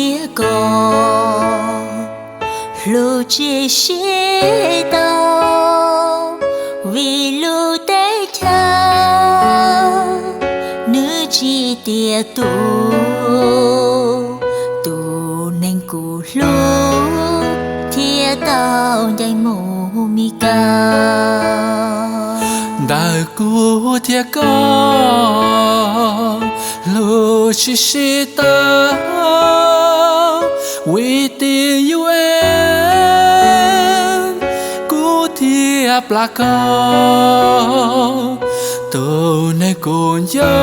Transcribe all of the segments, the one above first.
Tias koj hlub tsis sib tau, vim lub teb chaws nws tsis tiav tus, tus neeg kuv hlub thiaj tau ncaim mus Mis Kas. Ntawm kuv thiab koj hlub tsis sib tau, vim tias yus es kuv thiaj plam koj, tus neeg kuv nco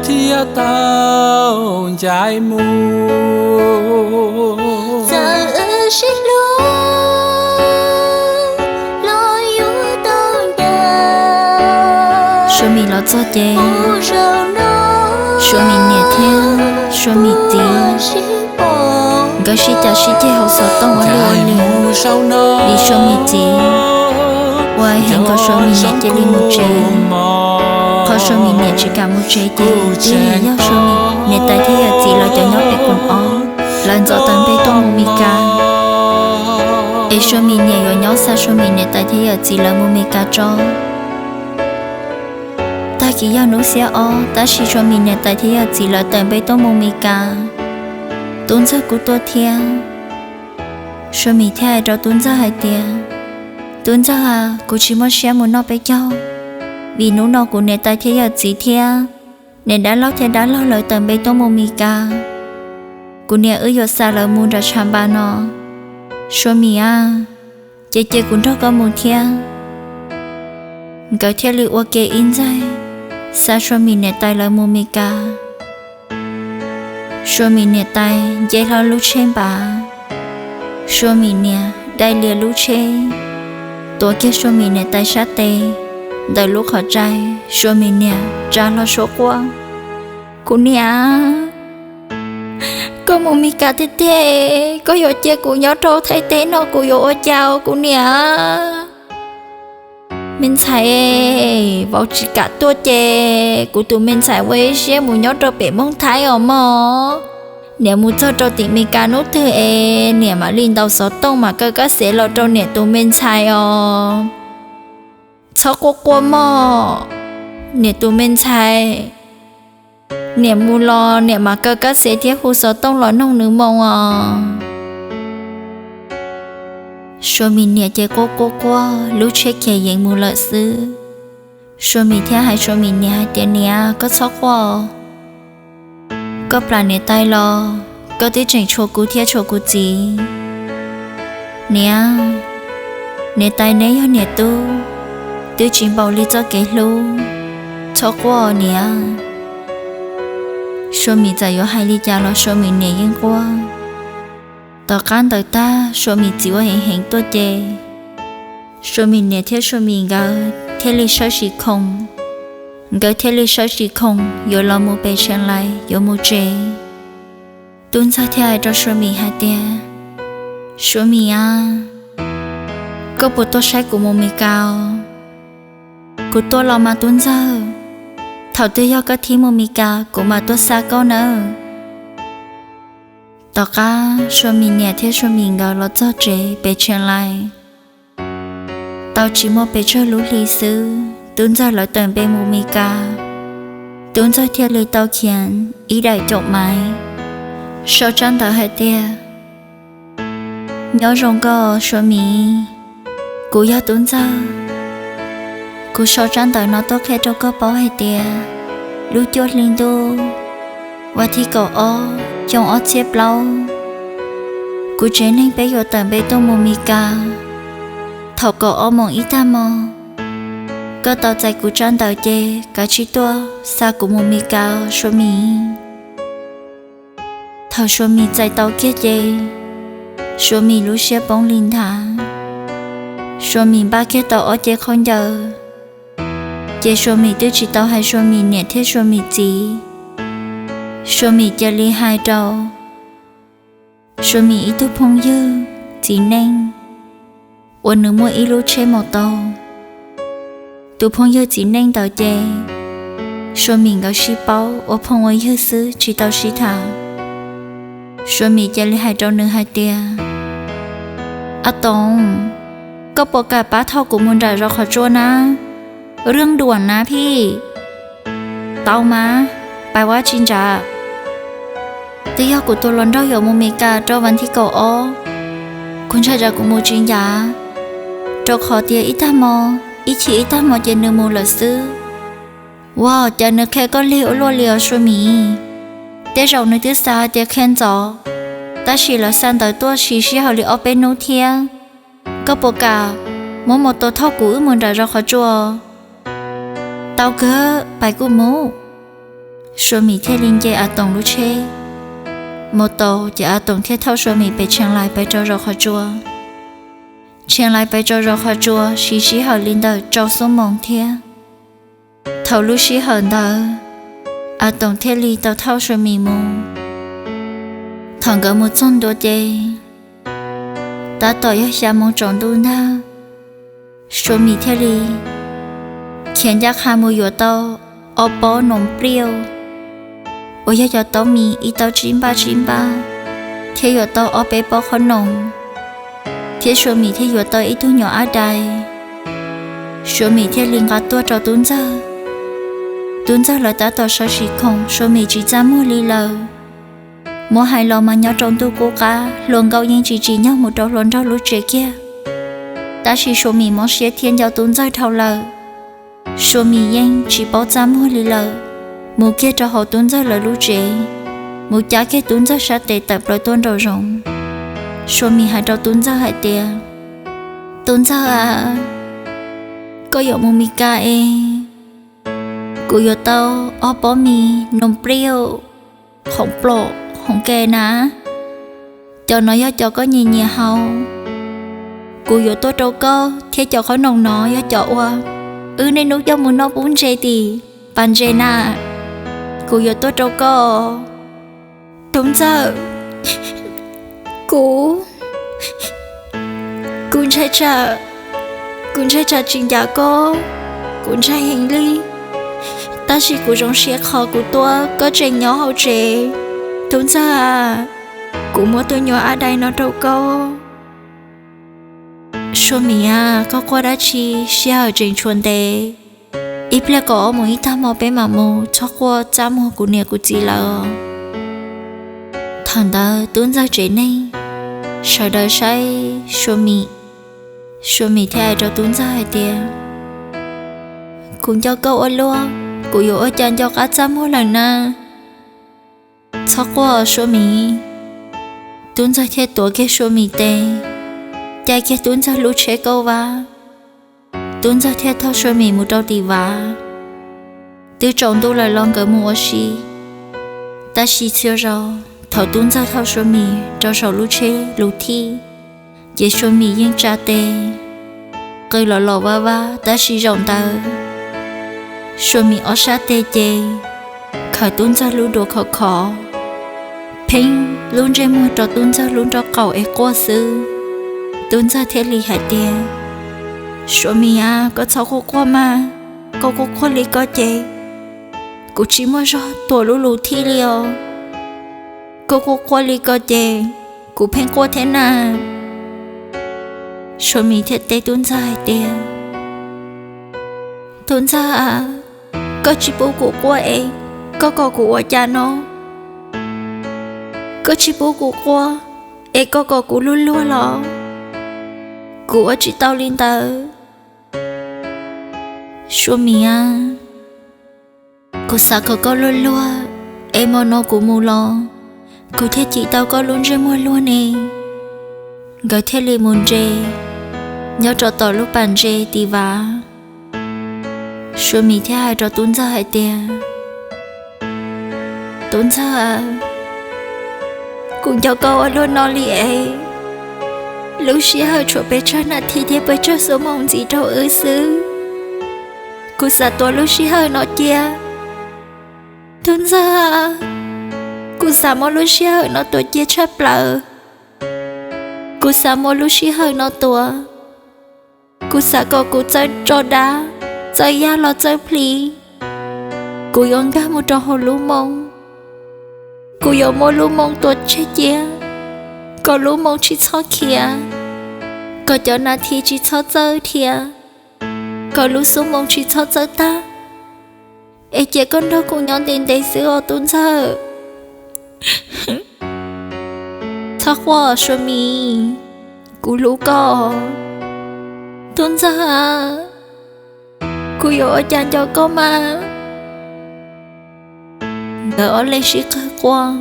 thiaj tau ncaim mus. Txawm wb sib hlub los yuav tau ncaim. Suav Mim los txog ces Suav Mim niam thiab Suav Mim txiv nkawd sib cav sib ceg hauv xov tooj ua luaj li. Vim Suav Mim txiv ua heev kom Suav Mim niam cia li mus tsev. Qhov Suav Mim niam tsis kam mus tsev ces twb yog Suav Mim niam tais thiab yawm txiv lawv cov nyob pem koom ob, lawv ntxov tawm npe tuaj mus Mis Kas, es Suav Mim niam yuav nyob xa Suav Mim niam tais thiab yawm txiv lawv mus Mis Kas tso. Tag kis yog hnub xiab ob, tab sis Suav Mim niam tais thiab yawm txiv lawv tawm npe tuaj mus Mis Kas. Tub ntxawg kuj tuaj thiab. Suav Mim thiaj hais rau tub ntxawg hais tias, Tub ntxawg a, kuv tsis muaj siab mus noj peb caug, vim hnub no kuv niam tais thiab yawm txiv thiab niam dab laug thiab dab laug lawv tawm npe tuaj mus Mis Kas. Kuv niam wb yuav xa lawv mus nram tshav npas no. Suav Mim a, ces cia kuv nrog koj mus thiab. Nkawd thiaj li ua ke ib ntxaig xa Suav Mim niam tais lawv mus Mis Kas. Suav Mim niam tais nce hlo lub tsheb npav, Suav Mim niam dai lias lub tsheb, tuav kiag Suav Mim niam tais sab tes ntawm lub qhov rai, Suav Mim niam tsa hlo suab quaj, Kuv niam, koj mus Mis Kas tiag tiag, koj yuav cia kuv nyob rau Thaib teb no kuv yuav ua cas kuv niam? Me ntxhais, vauv tsis kam tuaj ces kuv tus me ntxhais ua ib siab mus nyob rau pem Moog Thaib os mog. Niam mus txog rau tim Mis Kas hnub twg es niam mam li ntaus xov tooj mas kaw kab xev los rau niam tus me ntxhais os. Txhob quaj quaj mog, niam tus me ntxhais. Niam mus los niam mam kaw kab xev thiab hu xov tooj los noog nws moo os. Suav Mim niam ces quaj quaj quaj, lub tsheb khiav yees mus lawm xwb. Suav Mim thiaj hais Suav Mim niam hais tias, Niam, koj txhob quaj, koj plam niam tais los koj twb tseem tshuav kuv thiab tshuav kuv txiv. Niam, niam tais neb yog niam tub, twb tsis npaum li txoj kev hlub, txhob quaj niam. Suav Mim txawm yuav hais li cas los Suav Mim niam yeej quaj. Tom qab ntawd tag Suav Mim txiv ua heev heev tuaj ces Suav Mim niam thiab Suav Mim nkawd thiaj li sawv tsis khoom, nkawd thiaj li sawv tsis khoom yuav los mus pem Tsheej Lais yuav mus tsev. Tub ntxawg thiaj hais rau Suav Mim hais tias, Suav Mim a, koj puas tuaj saib kuv mus Mes Kas? Kuv tuaj los mas tub ntxawg, thaum twg yog koj thib mus Mes Kas kuv mam tuaj xa koj nawb. Tom qab Suav Mim niam thiab Suav Mim nkawd los txog tsev pem Tsheej Lais, tau tsis muaj pes tsawg lub hli xwb tub ntxawg lawv tawm npe mus Mes Kas. Tub ntxawg thiaj li tau khiav ib daim caum maiv, sau tsab ntawv hais tias, Nyob zoo koj Suav Mim, kuv yog tub ntxawg. Kuv sau tsab ntawv no tuaj qhia rau koj paub hais tias lub cuaj hli ntuj vas thib kaum ob xyoo ob txhiab plaub, kuv tsev neeg peb yuav tawm npe tuaj mus Mes Kas. Thaum kaum ob moos ib tag hmo, koj tau txais kuv tsab ntawv ces kav tsij tuaj xa kuv mus Mes Kas Suav Mim. Thaum Suav Mim txais tau kiag ces Suav Mim lub siab poob li nthav. Suav Mim npaj kiag tau ob ce khaub ncaws, ces Suav Mim twb tsis tau hais Suav Mim niam thiab Suav Mim txiv. Suav Mim cia li hais rau Suav Mim ib tug phooj ywg txiv neej uas nws muaj ib lub tsheb maus taus. Tus phooj ywg txiv neej ntawd ces Suav Mim nkawd sib paub ua phooj ua ywg xwb tsis tau sib tham. Sua Mim cia li hais rau nws hais tias, A Toom, koj puas kam pab thauj kuv mus nram zos qhov tsua na? Rwj duam na phij. Tau mas, pais ua tsi ntag? Twb yog kuv tus hluas nraug yuav mus Mes Kas rau vas thib kaum ob, kuv ntshai tsam kuv mus tsis ncav, rau qhov tias ib tag hmo, ib chim ib tag hmo ces nws mus lawm xwb. Ua cas nws qhia koj lig ua luaj li os Sua Mim? Tej zaum nws twb xav hais tias qhia ntxov, tab sis lawv xa ntawv tuaj siv sij hawm li ob peb hnub thiab. Koj puas kam muab mus tos thauj kuv wb mus nram zos qhov tsua? Tau kawg, pais kuj mus. Sua Mim thiaj li nce A Toom lub tsheb mus tau, ces A Toom thiaj thauj Sua Mim pem Tsheej Lais pais rau zos qhov tsua. Tsheej Lais pais rau zos qhov tsua siv sij hawm li ntawm rau xuab moos thiab. Thaum lub sij hawm ntawd, A Toom thiaj li tau thauj Sua Mim mus. Thaum nkawd mus txog ntua ces tab tom yog xya moos tsaus ntuj ntag. Sua Mim thiaj li khiav ncaj qha mus yuav tau ob pob noos pliaj, uas yog cov taub mis ib taub tsib npaj tsib npaj, thiab yuav tau ob peb pob qhob noom, thiab Sua Mim thiaj yuav tau ib tug nyuam ab dais. Sua Mim thiaj li nqa tuaj rau tub ntxawg. Tub ntxawg lawv tab tom sawv sim khoom, Sua Mim tsis txaj muag li lawm. Muab hais los mas nyob rau ntuj qub qab, hluas nkauj yeej tsis tsim nyog mus rau hluas nraug lub tsev kiag. Tab sis Sua Mim mob siab thiab nco tub ntxawg dhau lawm. Sua Mim yeej tsis paub txaj muag li lawm, mus kiag rau hauv tub ntxawg lawv lub tsev, mus cab kiag tub ntxawg sab tes tawm plaws tuaj nraum zoov. Sua Mim hais rau tub ntxawg hais tias, Tub ntxawg a, koj yuav mus Mes Kas es kuv yuav tau ob pob mis noos pliaj, khoom plom khoom ke na. Cov no yog cov koj nyiam nyiam haus, kuv yuav tuaj rau koj, thiab cov qhob noom no yog cov uas wb niaj hnub coj mus noj pub ntses tim pas ntses na. Kuv yuav tuaj rau koj. Tub ntxawg, kuv, kuv ntshai tsam, kuv ntshai tsam tsis ncav koj, kuv ntshai heev li. Tab sis kuv zoo siab qhov kuv tuaj, koj tseem nyob hauv tsev. Tub ntxawg a, kuv muab tus nyuam ab dais no rau koj. Sua Mim a, koj quaj dab tsi? Sij hawm tseem tshuav ntev, ib pliag kaum ob moos ib tag hmo peb mam mus, txhob quaj txaj muag kuv niam kuv txiv lawv. Thaum ntawd tub ntxawg tsev neeg sawv daws saib Sua Mim. Sua Mim thiaj hais rau tub ntxawg hais tias, Kuv nco koj ua luaj, kuv yuav ua cas nco qab txaj muag lawm na. Txhob quaj Sua Mim. Tub ntxawg thiaj tuav kiag Sua Mim tes, caij kiag tub ntxawg lub tsheb kauj vab. Tub ntxawg thiaj thauj Sua Mim mus rau tim vaj. Twb tsaus ntuj lawm los nkawd mus ua si, tab sis txhua zaus thaum tub ntxawg thauj Sua Mim rau saum lub tsheb lus thij, ces Sua Mim yeej tsa tes qw los los vaj vaj, tab sis zaum ntawd Sua Mim ob sab tes ces khaws tub ntxawg lub duav khov khov, pheej lub ntsej muag rau tub ntxawg lub nraub qaum es quaj xwb. Tub ntxawg thiaj li hais tias, Sua Mim a, koj txhob quaj quaj mas, koj quaj quaj li ko ces kuv tsis muaj zog tuav lub lus thij li os. Koj quaj quaj li ko ces kuv pheej quaj thiab na. Sua Mim thiaj teb tub ntxawg hais tias, Tub ntxawg a, koj tsis pub kuv quaj es koj kom kuv ua cas no? Koj tsis pub kuv quaj es koj kom kuv luag luag los? Kuv ua tsis tau li ntawd. Sua Mim a, kuv xav kom koj luag luag, es hmo no kuv mus los kuv thiaj cim tau koj lub ntsej muag luag ne. Nkawd thiaj li mus ntses nyob rau tom lub pas ntses tim vaj. Sua Mim thiaj hais rau tub ntxawg hais tias, Tub ntxawg a, kuv nco koj ua luaj no li es, lub sij hawm tshuav pes tsawg nas this thiab pes tsawg xuab moos ntxiv rau wb xwb. Kuv xav tuav lub sij hawm no cia. Tub ntxawg a, kuv xav muab lub sij hawm no tuav cia tshaj plaws. Kuv xav muab lub sij hawm no tuav. Kuv xav kom kuv txawj tso dab, txawj yaj los txawj plhis. Kuv yuav nkag mus rau hauv lub moo, Kuv yuav muab lub moo tua tseg cia, kom lub moo tsis txhob khiav, kom cov nas this tsis txhob txawb dhia, kom lub xub moo tsis txhob txawb tag, es cia koj nrog kuv nyob ntev ntev xwb os Tub Ntxawg. Txhob quaj Sua Mis, kuv hlub koj. Tub Ntxawg a, kuv yuav ua cas nco koj mas. Nkawd ob leeg sib qawg quaj,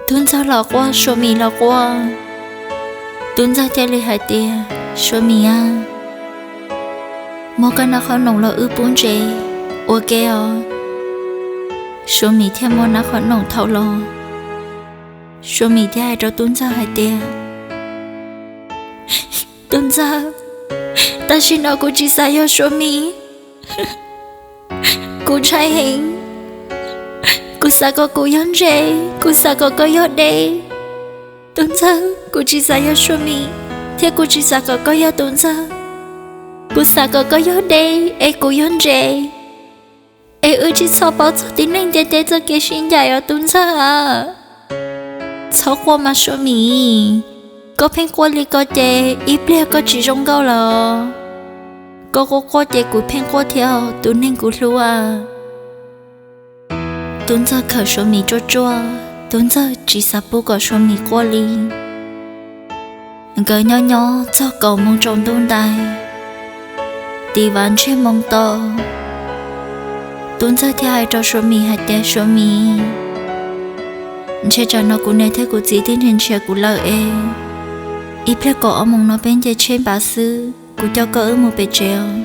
Tub Ntxawg los quaj, Sua Mis los quaj. Tub Ntxawg thiaj li hais tias, Sua Mis a, muab koj nab qhov noom los wb pub ntses ua ke os. Sua Mis thiaj muab nab qhov noom thau los. Sua Mis thiaj hais rau Tub Ntxawg hais tias, Tub Ntxawg, tam sim no kuv tsis xav yog Sua Mis. Kuv ntshai heev. Kuv xav kom kuv yog ntses, kuv xav kom koj yog dej. Tub Ntxawg, kuv tsis xav yog Sua Mis, thiab kuv tsis xav kom koj yog Tub Ntxawg. Kuv xav kom koj yog dej es kuv yog ntses, es wb tsis txhob paub txog tib neeg ntiaj teb txoj kev sib ncaim os Tub Ntxawg a. Txhob quaj mas Sua Mis, koj pheej quaj li ko ces ib pliag koj tsis zoo nkauj lawm. Koj quaj quaj ces kuv pheej quaj thiab tus neeg kuv hlub a. Tub Ntxawg khawm Sua Mis tsuaj tsuaj, Tub Ntxawg tsis xav pub kom Sua Mis quaj li. Nkawd nyob nyob txog kaum moos tsaus ntuj ntais, tiv vaj ntseg moo to, Tub Ntxawg thiaj hais rau Sua Mis hais tias, Sua Mis, ntshe tsam no kuv niam thiab kuv txiv twb nrhiav nrhiav kuv lawm es, ib pliag kaum ob moos no peb nce tsheb npav xwb, kuv coj koj wb mus pem tsev os.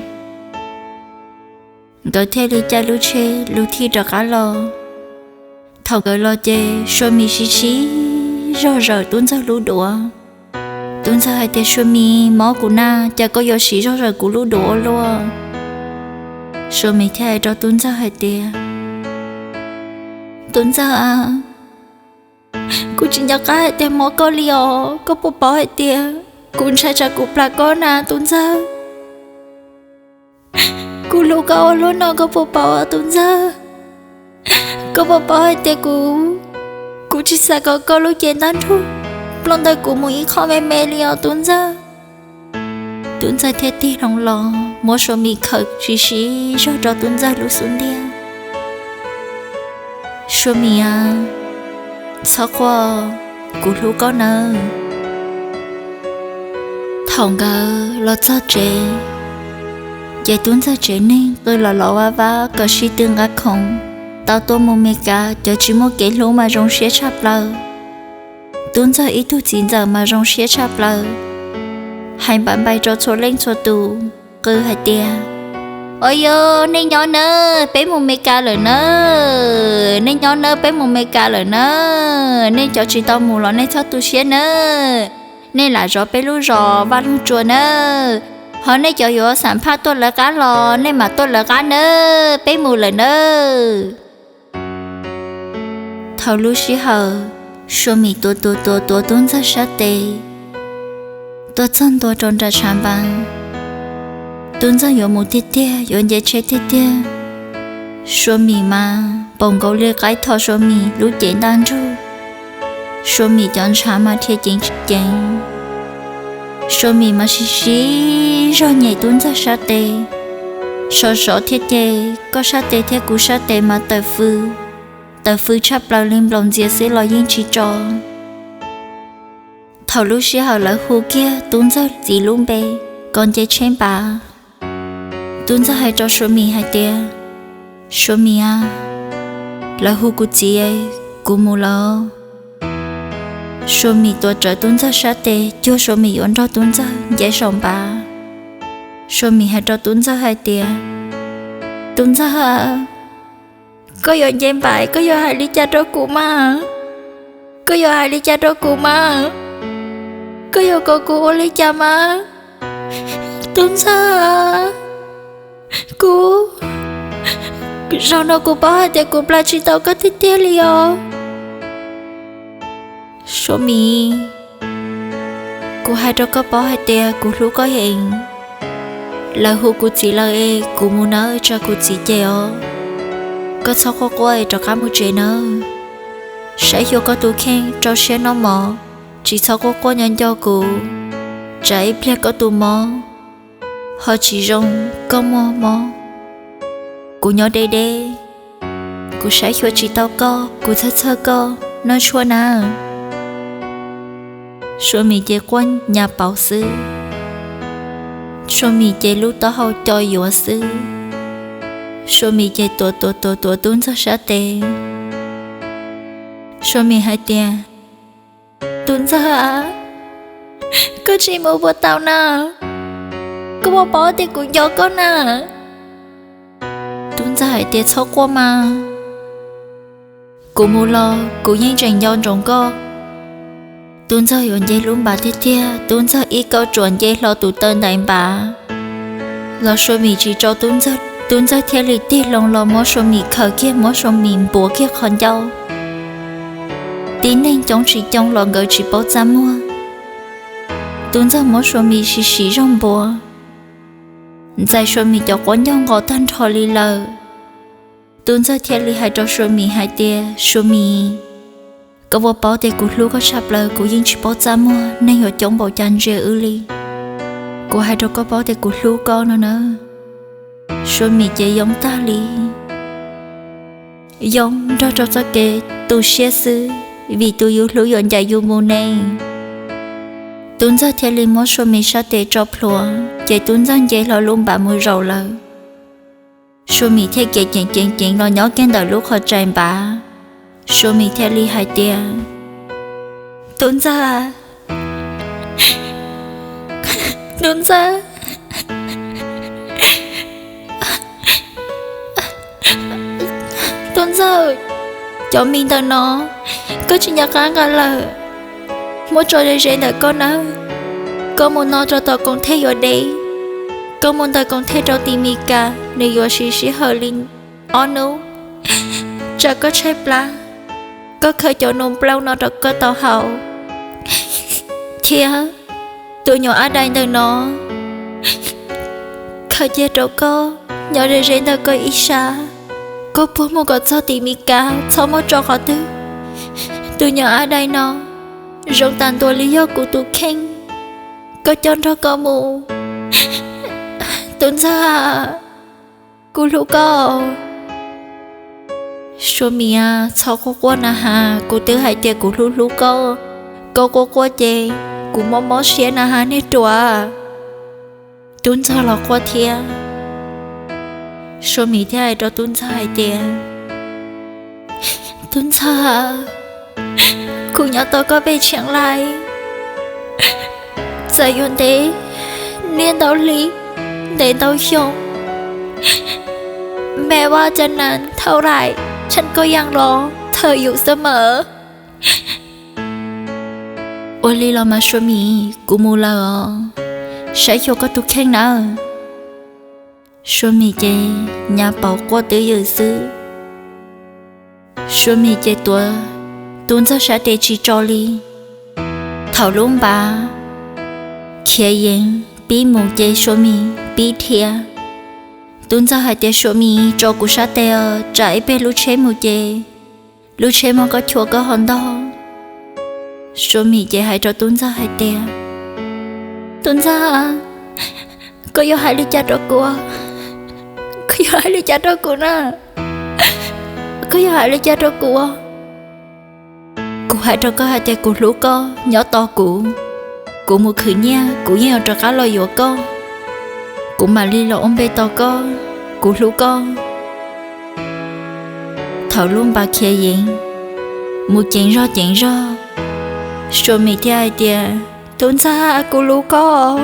Nkawd thiaj li caij lub tsheb lug thij rov qab los. Thaum nkawd los ces Sua Mis siv siv zog zawm Tub Ntxawg lub duav. Tub Ntxawg hais tias, Sua Mis, mob kuv na, cas koj yuav siv zog zawm kuv lub duav ua luaj? Sua Mis thiaj hais rau Tub Ntxawg hais tias, Tub Ntxawg a, kuv tsis nco qab hais tias mob koj li os, koj puas paub hais tias kuv ntshai tsam kuv plam koj na Tub Ntxawg. Kuv hlub koj ua luaj no koj puas paub Tub Ntxawg? Koj puas paub hais tias kuv, kuv tsis xav kom koj lub cev ntaj ntsug ploj ntawm kuv mus ib qho me me li os Tub Ntxawg. Tub Ntxawg thiaj tig hlo los muab Sua Mis khawm siv siv zog rau Tub Ntxawg lub xub ntiag. Sua Mis a, txhob quaj, kuv hlub koj nawb. Thaum nkawd los txog tsev, ces Tub Ntxawg tsev neeg qw los los vaj vab kom sib tw nqa khoom tau tuaj mus Mes Kas, cov tsis muaj kev hlub mas zoo siab tshaj plaws. Tub Ntxawg ib tug txiv ntxawm mas zoo siab tshaj plaws, hais npam npai rau txhua leej txhua tus, qw hais tias, Ua yog nej nyob nawb, peb mus Mes Kas lawm nawb, nej nyob nawb, peb mus Mes Kas lawm nawb, nej cov tsis tau mus los nej txhob tu siab nawb, nej lam zov peb lub zos Vaj Loog Tsua nawb, ho nej cov yuav xam phaj tuaj lawv qab los nej mam tuaj lawv qab nawb, peb mus lawm nawb. Thaum lub sij hawm, Sua Mis tuav tuav tuav tuav Tub Ntxawg sab tes tuaj txog ntua rau nram tshav npas. Tub Ntxawg yuav mus tiag tiag, yuav nce tsheb tiag tiag. Sua Mis mas npaum nkaus li qaib tho Sua Mis lub cev ntaj ntsug. Sua Mis cov ntshav mas dhia ceev tsis ceev. Sua Mis mas siv siv zog nyem Tub Ntxawg sab tes, sov sov thiab ces koj sab tes thiab kuv sab tes mas tawm fws, tawm fws tshaj plaws li nplaum ntxias xwb los yeej tsis tso. Thaum lub sij hawm lawv hu kiag Tub Ntxawg txiv lub npe kom nce tsheb npav, Tub Ntxawg hais rau Sua Mis hais tias, Sua Mis a, lawv hu kuv txiv, kuv mus lawm. Sua Mis tuav rawv Tub Ntxawg sab tes cuag Sua Mis yuav nrog Tub Ntxawg nce saum npav. Sua Mis hais rau Tub Ntxawg hais tias, Tub Ntxawg, koj yuav nce npav koj yuav hais li cas rau kuv mas? Koj yuav hais li cas rau kuv mas? Koj yuav kom kuv ua li cas mas? Tub Ntxawg, kuv, zaum no kuv paub hais tias kuv plam tsis tau koj tiag tiag li os. Sua Mis, kuv hais rau koj paub hais tias kuv hlub koj heev. Lawv hu kuv txiv lawm es kuv mus nawb, tsa kuv txiv cem os. Koj txhob quaj quaj es rov qab mus tsev nawb. Saib xyuas koj tus kheej, rau siab noj mov, tsis txhob quaj quaj nyob nco kuv. Tsam ib pliag koj tus mob ho tsis zoo, koj muaj mob. Kuv nyob deb deb, kuv saib xyuas tsis tau koj, kuv txhawj txhawj koj nawb Suab nawb. Sua Mis ces quaj nyav pauv xwb. Sua Mis ces lub taub hau co yuav xwb. Sua Mis ces tuav tuav tuav tuav Tub Ntxawg sab tes. Sua Mis hais tias, Tub Ntxawg, koj tsis mus puas tau na? Koj puas paub tias kuv nco koj na? Tub Ntxawg hais tias, Txhob quaj mas, kuv mus los kuv yeej tseem nco ntsoov koj. Tub Ntxawg yuav nce lub npav tiag tiag, Tub Ntxawg ib kauj ruam nce hlo tus taw ntais npav los Sua Mis tsis tso Tub Ntxawg. Tub Ntxawg thiaj li tig loo los muab Sua Mis khaws kiag, muab Sua Mis npuav kiag qhov ncauj. Tib neeg coob tsis coob los nkawd tsis paub txaj muag. Tub Ntxawg muab Sua Mis sim sim zog npuav, ntxais Sua Mis cov quav ncauj nqos tag nrho li lawm. Tub Ntxawg thiaj li hais rau Sua Mis hais tias, Sua Mis, koj puas paub tias kuv hlub koj tshaj plaws, kuv yeej tsis paub txaj muag, neeg yuav coob npaum cas ntsia wb li. Kuv hais rau koj paub tias kuv hlub koj no na. Sua Mis ces yoo tag li, yoo nrog rau txoj kev tu siab xwb, vim tus yus hlub yuav ncaim yus mus ne. Tub Ntxawg thiaj li muab Sua Mis sab tes tso plhuav, ces Tub Ntxawg nce hlo lub npav mus zaum lawm. Sua Mis thiaj ceev ceev ceev ceev los nyob kiag ntawm lub qhov rais npav. Sua Mis thiaj li hais tias, Tub Ntxawg, Tub Ntxawg, Tub Ntxawg, cov mis ntawm no koj tsis nco qab nqa lawm, muab tso ze ze ntawm koj nawb. Koj mus no rau tom koom thej yuav dev, koj mus ntawm koom thej rau tim Mis Kas, nws yuav siv sij hawm li ob hnub. Tsam koj tshaib plab, koj khaws cov num plaub no rau koj tau haus, thiab tus nyuam ab dai ntawm no khaws cia rau koj nyob ze ze ntawm koj ib sab. Koj puag mus kom txog tim Mis Kas, txhob muab tso qhov twg. Tus nyuam ab dai no zoo tas ntua li yog kuv tus kheej, koj coj nrog koj mus. Tub Ntxawg, kuv hlub koj. Sua Mis, txhob quaj quaj na has, kuv twb hais tias kuv hlub hlub koj, koj quaj quaj ces kuv mob mob siab na has niag ruam. Tub Ntxawg los quaj thiab. Sua Mis thiaj hais rau Tub Ntxawg hais tias, Tub Ntxawg, kuv nyob tos koj pem Tsheev Lais, txawm yuav ntev niaj ntau hli, ntev ntau xyoo, mẹ va chăm nắng thâu đãi, chăm koj yang lo thờอยู่เสมอ. Ua li los mas Sua Mis, kuv mus lawm os, saib xyuas koj tus kheej nawb. Sua Mis ces nyav pauv quaj twb ywm xwb. Sua Mis ces tuav Tub Ntxawg sab tes tsis tso li. Thaum lub npav khiav yeev pib mus ces Sua Mis pib dhia. Tub Ntxawg hais tias, Sua Mis, tso kuv sab tes os, tsam ib pliag lub tsheb mus ces lub tsheb muab koj chua koj ho ntog. Sua Mis ces hais rau Tub Ntxawg hais tias, Tub Ntxawg, koj yuav hais li cas rau kuv? Koj yuav hais li cas rau kuv na? Koj yuav hais li cas rau kuv? Kuv hais rau koj hais tias kuv hlub koj, nyob tos kuv. Kuv mus khwv nyiaj, kuv yeej yuav rov qab los yuav koj. Kuv mam li los ua npe tos koj, kuv hlub koj. Thaum lub npav khiav yeev mus ceev zog ceev zog, Sua Mis thiaj hais tias, Tub Ntxawg, kuv hlub koj,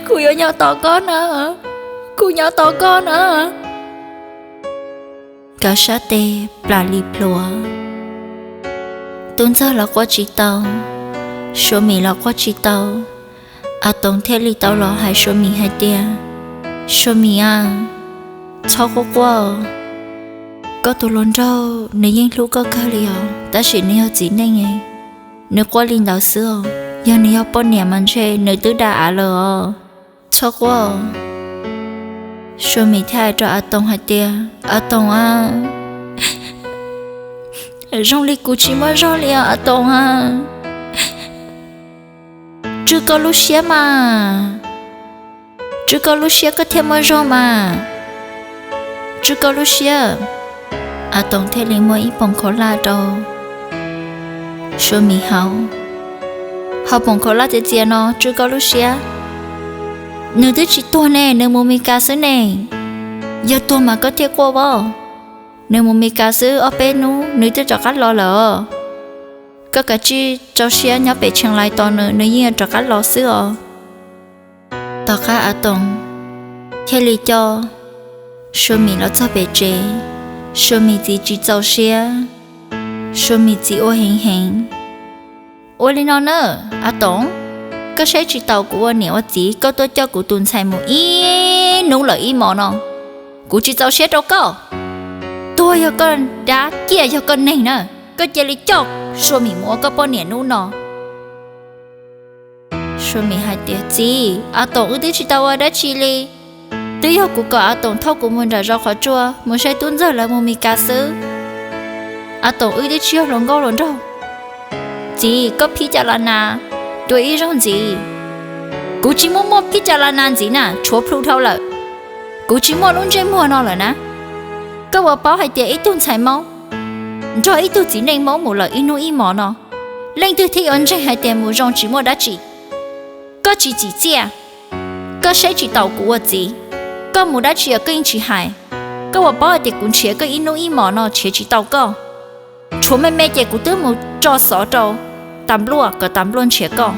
kuv yuav nyob tos koj na, kuv nyob tos koj na. Nkawd sab tes plam li plhuav. Tub Ntxawg los quaj tsis tau, Sua Mis los quaj tsis tau. A Toos thiaj li tau los hais Sua Mis hais tias, Sua Mis a, txhob quaj quaj. Koj tus hluas nraug nws yeej hlub koj kawg li os, tab sis nws yog txiv neej, nws quaj li ntawd xwb os. Yog nws yog poj niam mas ntshe nws twb da av lawm os. Txhob quaj. Sua Mis thiaj hais rau A Toos hais tias, A Toos a, Zoo li kuv tsis muaj zog li os A Toom a. Tswj koj lub siab mas, tswj koj lub siab koj thiaj muaj zog mas. Tswj koj lub siab. A Toom thiaj li muab ib poom khaub hlab rau Sua Mis haus. Haus poom khaub hlab txias txias no, tswj koj lub siab. Nws twb tsis tuag ne, nws mus Mes Kas xwb ne. Yog tuag mas koj thiaj quaj os. Nws mus Mes Kas xwb, ob peb hnub nws twb rov qab los lawm. Koj kav tsij rau siab nyob pem Tsheej Lais tos nws, nws yeej yuav rov qab los xwb os. Tom qab A Toom thiaj li coj Sua Mis los txog pem tsev, Sua Mis txiv tsis txaus siab, Sua Mis txiv ua heev heev. Ua li no na, A Toom, koj saib tsis taus kuv ua niam ua txiv, koj tuaj coj kuv tus ntxhais mus ib hnub lawm ib hmos no, kuv tsis txaus siab rau koj. Tuag yog koj dab, ciaj yog koj neeg na, koj cia li coj Sua Mis mus ua koj poj niam hnub no. Sua Mis hais tias, txiv, A Toom wb twb tsis tau ua dab tsi li. Twb yog kuv kom A Toom thauj kuv mus nram zos qhov tsua mus saib tub ntxawg lawv mus Mes Kas xwb. A Toom wb twb tsis yog hluas nkauj hluas nraug. Txiv, koj phib cas las nas dua ib zaug ntxiv. Kuv tsis muaj muaj phib cas las nas ntxiv na, tshuav plhu dhau lawm. Kuv tsis muaj lub ntsej muag no lawm na. Koj puas paub hais tias ib tug ntxhais Hmoob nrog ib tug txiv neej Hmoob mus lawm ib hnub ib hmos no, leej twg thiaj yuav ntseeg hais tias mus zoo tsis muaj dab tsi? Koj tsis txim txiaj, koj saib tsis taus kuv ua txiv, koj mus dab tsi koj yeej tsis hais. Koj puas paub hais tias kuv nrhiav koj ib hnub ib hmos no nrhiav tsis tau koj, tshuav me me ces kuv twb mus tso xov rau tas npluaj kom tas npluaj nrhiav koj.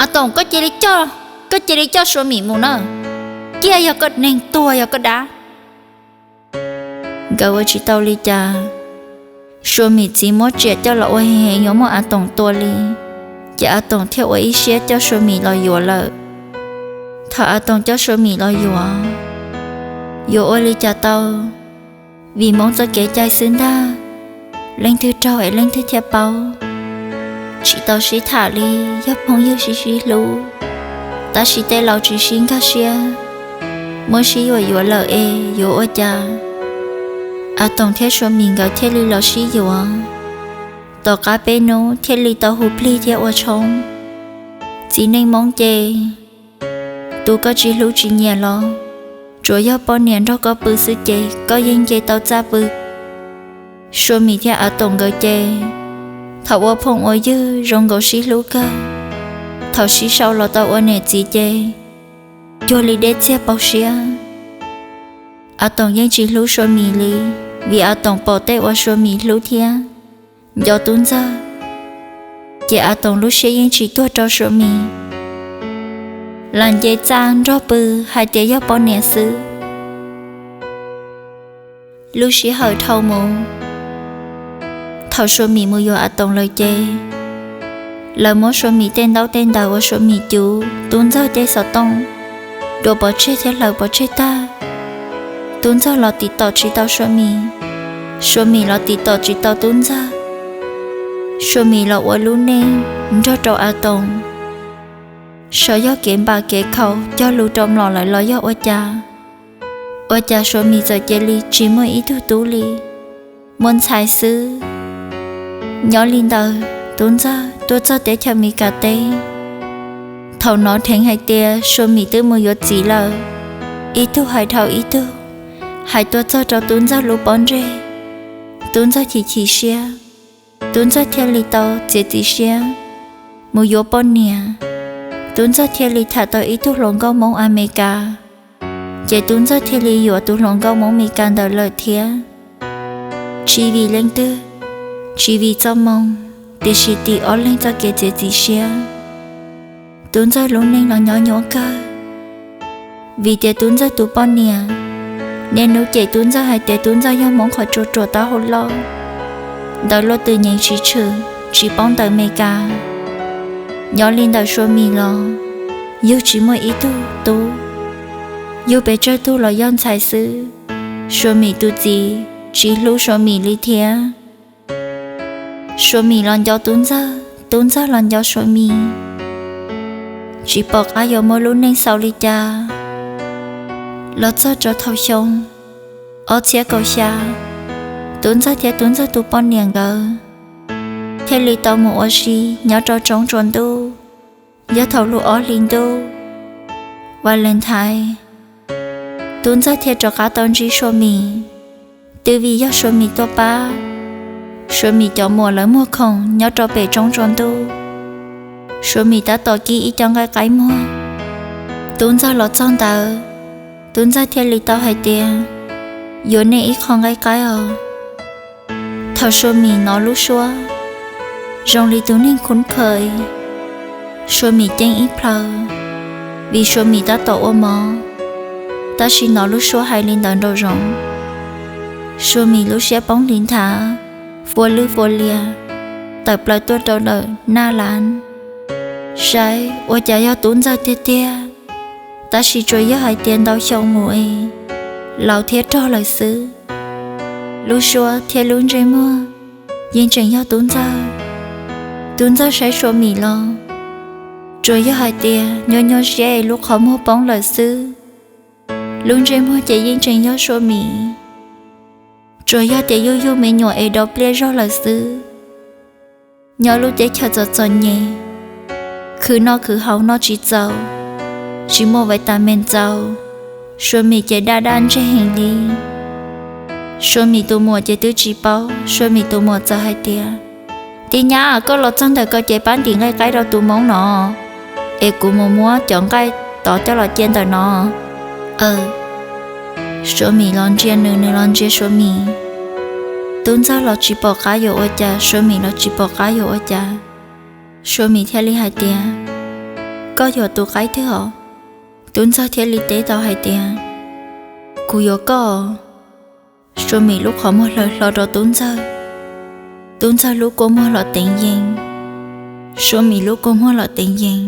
A Toom, koj cia li coj, koj cia li coj Sua Mis mus na, ciaj yog koj neeg, tuag yog koj dab. Nkawd ua tsis tau li cas, Sua Mis txiv muab tsiam coj los ua heev heev yuav muab A Toom tua li, ces A Toom thiaj ua ib siab coj Sua Mis los yuav lawm. Thaum A Toom coj Sua Mis los yuav, yuav ua li cas tau, vim Hmoob txoj kev cai xwb ntag, leej twg raug es leej twg thiaj paub. Tsis tau sib tham li, yog phooj ywg sib sib hlub, tab sis tej laus tsis sib nkag siab, muab sib yuam yuav lawm es yuav ua cas. A Toom thiab Sua Mis nkawd thiaj li los sib yuav. Tom qab peb hnub thiaj li tau hu plig thiab ua tshoob. Txiv neej Hmoob ces, tus koj tsis hlub tsis nyiam los tsuas yog poj niam nrog koj pw xwb ces koj yeej nce tau txaj pw. Sua Mis thiab A Toom nkawd ces, thaum ua phooj ua ywg zoo nkaus sib hlub kawg, thaum sib sau los tau ua niam txiv ces cuag li deb txiag paug siab. A Toom yeej tsis hlub Sua Mis li, vim A Toom pom tej uas Sua Mis hlub thiab nco tub ntxawg, ces A Toom lub siab yeej tsis tuag rau Sua Mis, lam nce txaj nrog pw hais tias yog poj niam xwb. Lub sij hawm dhau mus, thaum Sua Mis mus yuav A Toom lawm ces, lawv muab Sua Mis tej ntaub tej ntawv uas Sua Mis cuv tub ntxawg tej xov tooj dua pov tseg thiab hlawv pov tseg tag. Tub ntxawg los tim tom tsis tau Sua Mis, Sua Mis los tim tom tsis tau tub ntxawg. Sua Mis los ua lub neej nrog rau A Toom, xyov yog kev npam kev khaus cog lus rau mlom lawm los yog ua cas. Ua cas Sua Mis txawm cia li tsis muaj ib tug tub li, muaj ntxhais xwb. Nyob li ntawd tub ntxawg tuaj txog teb chaws Mes Kas teb. Thaum hnov dheev hais tias Sua Mis twb mus yuav txiv lawm, ib tug hais dhau ib tug, hais tuaj txog rau tub ntxawg lub pob ntseg. Tub ntxawg chim chim siab, tub ntxawg thiaj li tau txiav txim siab mus yuav poj niam. Tub ntxawg thiaj li tham tau ib tug hluas nkauj Hmoob Amelikas, ces tub ntxawg thiaj li yuav tus hluas nkauj Hmoob Amelikas ntawd lawm thiab. Tsis vim leej twg, tsis vim txoj moo, tiam sis tim ob leeg txoj kev txiav txim siab. Tub ntxawg lub neej los nyob nyuaj kawg, vim tias tub ntxawg tus poj niam niaj hnub cem tub ntxawg hais tias tub ntxawg yog Hmoob qhov tsua ruam taub hau loj, ntawv luaj twm nyeem tsis tshwm, tsis paub ntawv Amelikas. Nyob li ntawm Sua Mis los yug tsis muaj ib tug tub, yug pes tsawg tug los yog ntxhais xwb. Sua Mis tus txiv tsis hlub Sua Mis li thiab. Sua Mis los nco tub ntxawg, tub ntxawg los nco Sua Mis, tsis pom qab yuav muab lub neej xaus li cas. Los txog rau thaum xyoo ob txhiab kaum xya, Tub Ntxawg thiab Tub Ntxawg tus poj niam nkawd thiaj li tau mus ua si nyob rau tsoob tsua ntuj. Yog thaum lub ob hli ntuj Valentine, Tub Ntxawg thiaj rov qab tau ntsib Sua Mim. Twb vim yog Sua Mim tuaj pab Sua Mim cov muam lawv muag khoom nyob rau pem tsoob tsua ntuj, Sua Mim tab tom kib ib co nqaij qaib muag. Tub Ntxawg los txog ntawd, Tub Ntxawg thiaj li tau hais tias, yuav nej ib qho nqaij qaib os. Thaum Sua Mim hnov lub suab zoo li tus neeg khub khawm, Sua Mim ceeb ib plhaw, vim Sua Mim tab tom ua mov, tab sis hnov lub suab hais li ntawd nraum zoov, Sua Mim lub siab poob li nthav, fua lwj fua lias, tawm plaws tuaj rau ntawm naj las, saib ua cas yog Tub Ntxawg tiag tiag, tab sis tsuas yog hais tias ntau xyoo mus es laus thiab rog lawm xwb. Lub suab thiab lub ntsej muag yeej tseem yog Tub Ntxawg. Tub Ntxawg saib Sua Mim los tsuas yog hais tias nyuaj nyuaj siab es lub qhov muag poob lawm xwb. Lub ntsej muag ces yeej tseem yog Sua Mim, tsuas yog tias yuj yug me nyuam es do pliaj zog lawm xwb. Nyob lub teb chaws txom txom nyem, khwv noj khwv haus noj tsis txaus, tsis muaj vitamin txaus, Sua Mim ces daj daj ntseg heev li. Sua Mim tus muam ces twb tsis paub, Sua Mim tus muam txawm hais tias, tij nyab, koj los txog ntawm ko ces pab ntim nqaij qaib rau tus Hmoob no, es kuv mus muab cov nqaij tod coj los cia ntawm no. Aws. Sua Mim los ntsia nws, nws los ntsia Sua Mim. Tub Ntxawg los tsis pom qab yuav ua cas, Sua Mim los tsis pom qab yuav ua cas. Sua Mim thiaj li hais tias, koj yuav tus qaib twg os? Tub Ntxawg thiaj li teb tau hais tias, kuv yuav koj. Sua Mim lub qhov muag hlaws hlo rau Tub Ntxawg. Tub Ntxawg lub kua muag los teev yees, Sua Mim lub kua muag los teev yees,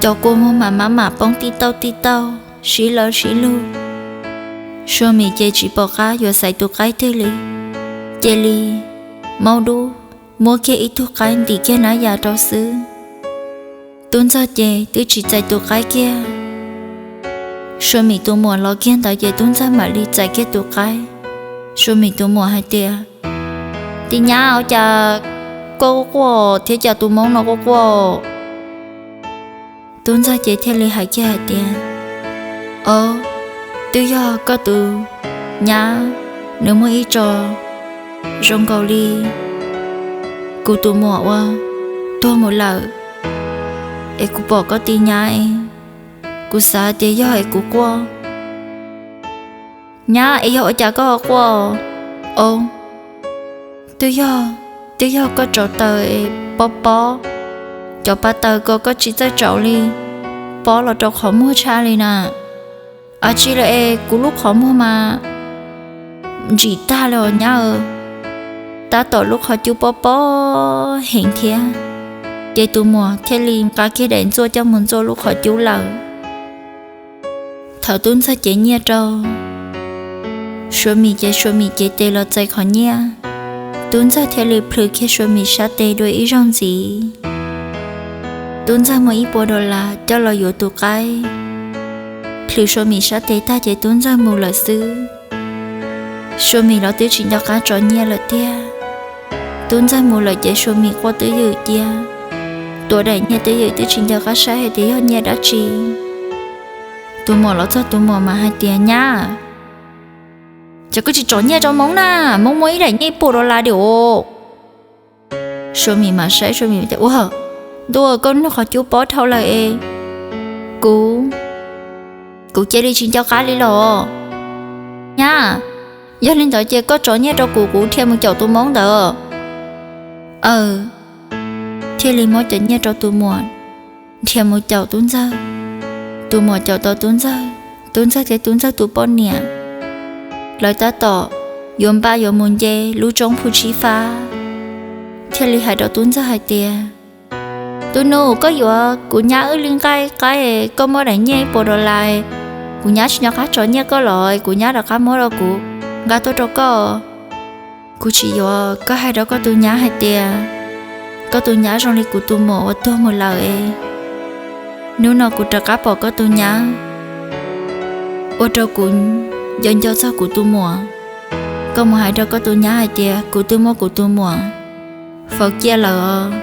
cov kua muag mas maj mam poob tij tauj tij tauj, sib lawv sib lug. Sua Mim ces tsis pom qab yuav xaiv tus qaib twg li, cia li maub dub, muab kiag ib tug qaib ntim kiag nab yas rau xwb. Tub Ntxawg ces twb tsis txais tus qaib kiag. Sua Mim tus muam los kiag ntawd ces Tub Ntxawg mam li txais kiag tus qaib. Sua Mim tus muam hais tias, tij nyab, ua cas koj quaj quaj thiab cas tus Hmoob no quaj quaj? Tub Ntxawg ces thiaj li hais kiag hais tias, o, twb yog koj tus nyab, nws muaj ib tso zoo nkaus li kuv tus muam uas tuag mus lawm, es kuv pom koj tij nyab, kuv xav tias yog es kuv quaj. Nyab, es yog ua cas koj quaj? O, twb yog, twb yog koj tsov taws es pob pob, cov pa taws ko koj tsis txawj tsau li, pob los rau qhov muag tshaj li na. Ab, tsis li es kuv lub qhov muag mas ntsim tag li os nyab. Tab tom lub qhov cub pob pob heev thiab, ces tus muam thiaj li nqa kiag daim ntxuaj coj mus ntxuaj lub qhov cub lawm. Thaum Tub Ntxawg cev nyiaj rau Sua Mim ces Sua Mim cev tes los txais qhov nyiaj. Tub Ntxawg thiaj li plhws kiag Sua Mim sab tes dua ib zaug ntxiv. Tub Ntxawg muaj ib puas dollar coj los yuav tus qaib, plhws Sua Mim sab tes tag ces Tub Ntxawg mus lawm xwb. Sua Mim los twb tsis nco qab tso nyiaj lawm tiag. Tub Ntxawg mus lawm ces Sua Mim quaj twb ywm cia, tuav daim nyiaj twb ywm twb tsis nco qab saib hais tias yog nyiaj dab tsi. Tus muam los txog tus muam mas hais tias, nyab, ces koj tsis tsom nyiaj rau Hmoob na, Hmoob muaj ib daim nyiaj ib puas dollar diam os. Sua Mim mas saib Sua Mim tias, ua, ntuj, koj lub qhov cub pob dhau lawm es kuv, kuv cia li tsis nco qab li los. Nyab, yog li ntawd ces koj tsom nyiaj rau kuv, kuv dhia mus caum tus Hmoob ntawd. Aws. Thiaj li muab cov nyiaj rau tus muam, dhia mus caum Tub Ntxawg. Tus muam caum tau Tub Ntxawg, Tub Ntxawg thiab Tub Ntxawg tus poj niam lawv tab tom yuav npaj yuav mus nce lub roob Phu Tshib Fab, thiaj li hais rau Tub Ntxawg hais tias, tus nus, koj yuav kuv nyab wb li nqaij qaib, koj muab daim nyiaj ib puas dollar, kuv nyab tsis nco qab tso nyiaj koj los kuv nyab rov qab muab rau kuv nqa tuaj rau koj. Kuv tsis yuav, koj hais rau koj tus nyab hais tias, koj tus nyab zoo li kuv tus muam uas tuag mus lawm es hnub no kuv rov qab pom koj tus nyab, ua rau kuv nco nco txog kuv tus muam. koj mus hais rau koj tus nyab hais tias kuv twb muab kuv tus muam faus ciaj lawm os,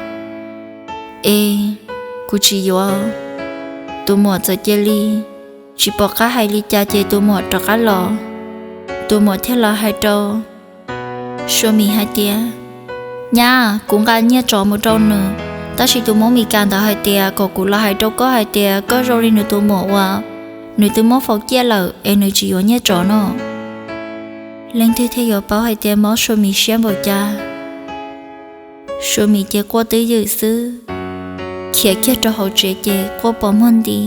es kuv tsis yuav. Tus muam txawm cia li tsis pom qab hais li cas ces tus muam rov qab los. Tus muam thiaj los hais rau Sua Mim hais tias, Nyab, kuv nqa nyiaj tsov mus rau nws, tab sis tus Hmoob Mes Kas ntawd hais tias kom kuv los hais rau koj hais tias koj zoo li nws tus muam uas nws twb muab faus ciaj lawm es nws tsis yuav nyiaj tsov no. Leej twg thiaj yuav paub hais tias mob Sua Mim siab npaum cas. Sua Mim ces quaj twb ywm xwb, khiav kiag rau hauv tsev ces quaj pos muag nti,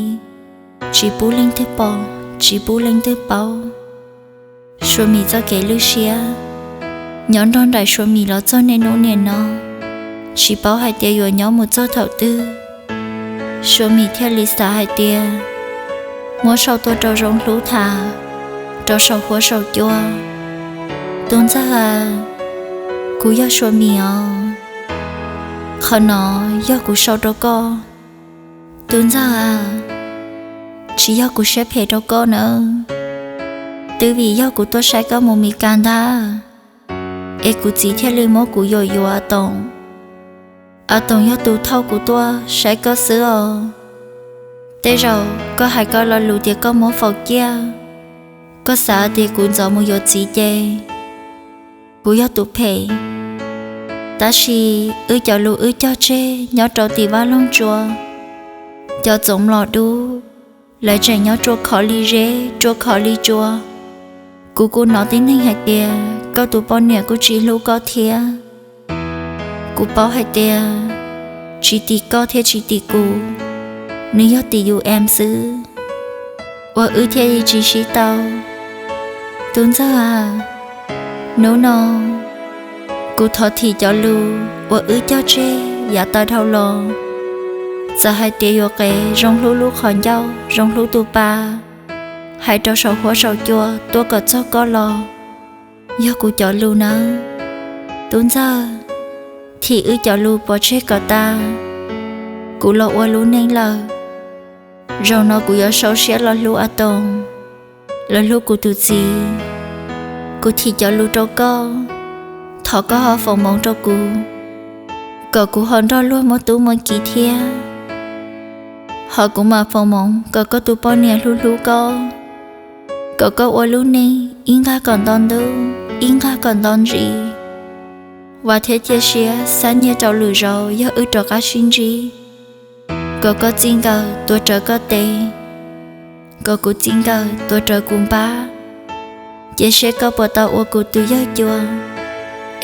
tsis pub leej twg pom, tsis pub leej twg paub. Sua Mim txoj kev lwj siab nyob nrog nraim Sua Mim los txog niaj hnub niam no, tsis paub hais tias yuav nyob mus txog thaum twg. Sua Mim thiaj li xav hais tias muab sau tuaj rau Zoo Hlub tham rau saum huab saum cua. Tub ntxawg a, kuv yog Sua Mim os, qhov no yog kuv sau rau koj. Tub ntxawg a, tsis yog kuv siab phem rau koj nawb, twb vim yog kuv tuaj saib koj mus Mes Kas ntag, es kuv txiv thiaj li muab kuv yuam yuav A Toom. A Toom yog tus thauj kuv tuaj saib koj xwb os. Tej zaum koj hais koj lo lus tias koj muab faus ciaj, koj xav tias kuv ntxov mus yuav txiv ces kuv yog tus phem. Tab sis wb cov lus wb cog tseg nyob rau tim vaj loog tsua, cov txoov mlom dub, lawv tseem nyob rua khov li zeb rua khov li tsua. Kuv kuj hnov tib neeg hais tias koj tus poj niam kuj tsis hlub koj thiab. Kuv paub hais tias tsis tim koj thiab tsis tim kuv, nws yog tim yus em xwb uas wb thiaj li tsis sib tau. Tub ntxawg a, hnub no kuv thov thim cov lus uas wb cog tseg yav tag dhau los. Txawm hais tias yuav qev Zoo Hlub lub qhov ncauj, Zoo Hlub tus pa, hais rau saum huab saum cua tuaj kom txog koj los, yog kuv cov lus nawb. Tub ntxawg, thim wb cov lus pov tseg kom tas, kuv los ua lub neej lawm. Zaum no kuv yuav sau siab los hlub A Toom, los hlub kuv tus txiv. Kuv thim cov lus rau koj, thov koj ho foom hmoov rau kuv, kom kuv ho nrog luag muaj tub muaj kiv thiab. Ho kuv mam foom hmoov kom koj tus poj niam hlub hlub koj, kom koj ua lub neej ib nqag kom nto ntuj, ib nqag kom nto ntsis. Vam thiab cia siab xab nyiaj rau lwm zaus yog wb rov qab sib ntsib, kom koj txij nkawm tuav rawv koj tes, kom kuv txij nkawm tuav rawv kuv npab. Cia seb koj puas tau ua kuv tus yawg cua,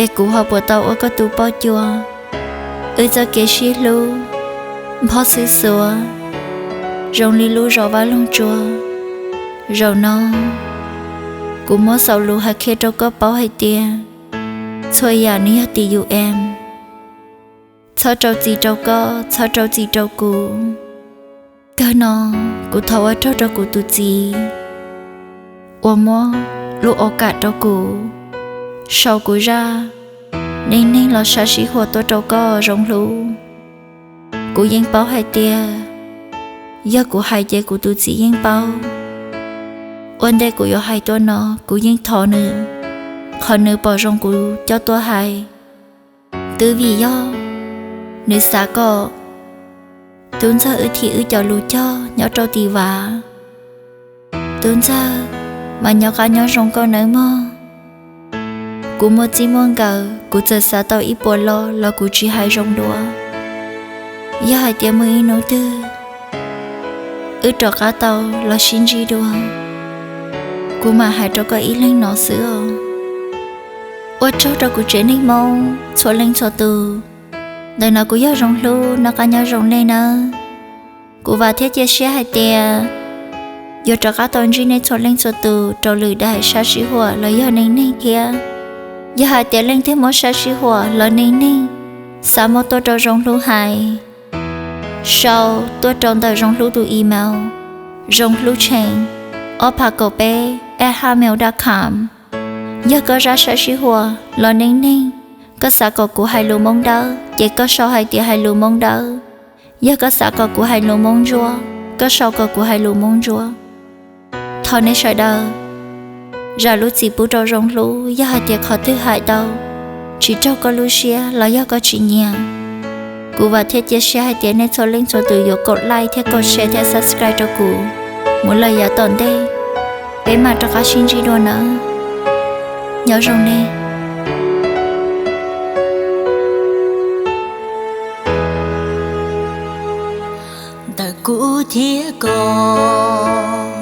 es kuv ho puas tau ua koj tus poj cua. Wb txoj kev sib hlub nphob xwb xuav, zoo li lub zos Vaj Loog Tsua. Zaum no kuv muab xaus lus hais qhia rau koj paub hais tias txhua yam nws yog tim yus em. Txhob rau txim rau koj, txhob rau txim rau kuv. Kawg no kuv thov ua tsaug rau kuv tus txiv uas muab lub au kam rau kuv, sau kuv zaj neej neeg los sab sib huam tuaj rau koj Zoo Hlub. Kuv yeej paub hais tias yog kuv hais ces kuv tus txiv yeej paub. Ua ntej kuv yuav hais tuaj no kuv yeej thov nws, qhov nws pom zoo kuv coj tuaj hais. Twb vim yog nws xav kom tub ntxawg wb thim wb cov lus cog nyob rau tim vaj. Tub ntxawg, mas nyob qab nyob zoo koj nawb mog. Kuv muaj txij muaj nkawm kuv txawm xav tau ib puas lo los kuv tsis hais zoo dua. Yog hais tias muaj ib hnub twg wb rov qab tau los sib ntsib dua, kuv mam hais rau koj ib leeg no xwb os. Ua tsaug rau kuv tsev neeg Hmoob txhua leej txhua tus. Ntawm no kuv yog Zoo Hlub, noj qab nyob zoo nej nawb. Kuv vam thiab cia siab hais tias yuav rov qab tau ntsib nej txhua leej txhua tus rau lwm daim sab sib huam los yog neej neeg thiab. Yog hais tias leej twg muaj sab sib huam los neej neeg xav muab tuaj rau Zoo Hlub hais, sau tuaj rau ntawm Zoo Hlub tus email, zoonghlubtsheej ob phav kaum peb at gmail dot com. Yog koj zaj sab sib huam los neej neeg, koj xav kom kuv hais lus Hmoob Dawb ces koj sau hais tias hais lus Hmoob Dawb. Yog koj xav kom kuv hais lus Hmoob Ntsuab, koj sau kom kuv hais lus Hmoob Ntsuab. Thov nej sawv daws Zam lub txim pub rau Zoo Hlub, yog hais tias qhov twg hais tau tsis raug koj lub siab los yog koj tsis nyiam, kuv vam thiab cia siab hais tias nej txhua leej txhua tus yuav kaum like thiab kaum share thiab subscribe rau kuv mus lawm yav tom ntej. Peb mam rov qab sib ntsib dua nawb. Nyob zoo nej. Ntawm kuv thiab koj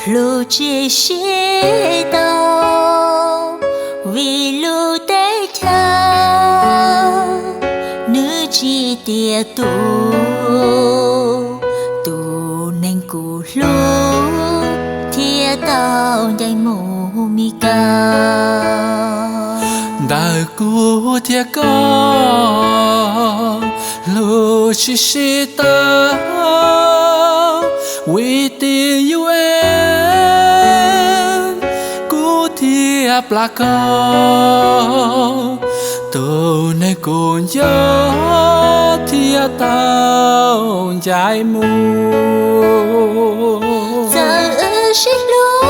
hlub tsis sib tau, vim lub teb chaws nws tsis tiav tus, tus neeg kuv hlub thiaj tau ncaim mus Mis Kas. Ntawm kuv thiab koj hlub tsis sib tau, vim tim U N kuv thiaj plam koj, tus neeg kuv nco thiaj tau ncaim mus. Txawm wb sib hlub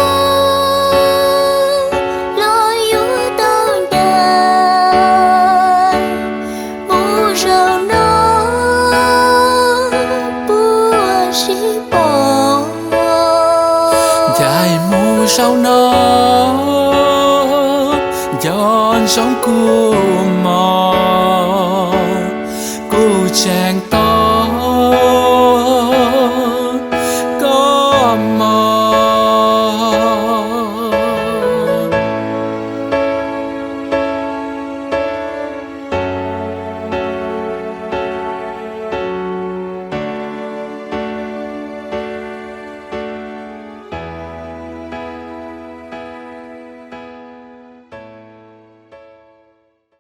los yuav tau ncaim mus zaum no puas sib pom. Ncaim mus zaum no, nco ntsoov kuv mog, kuv tseem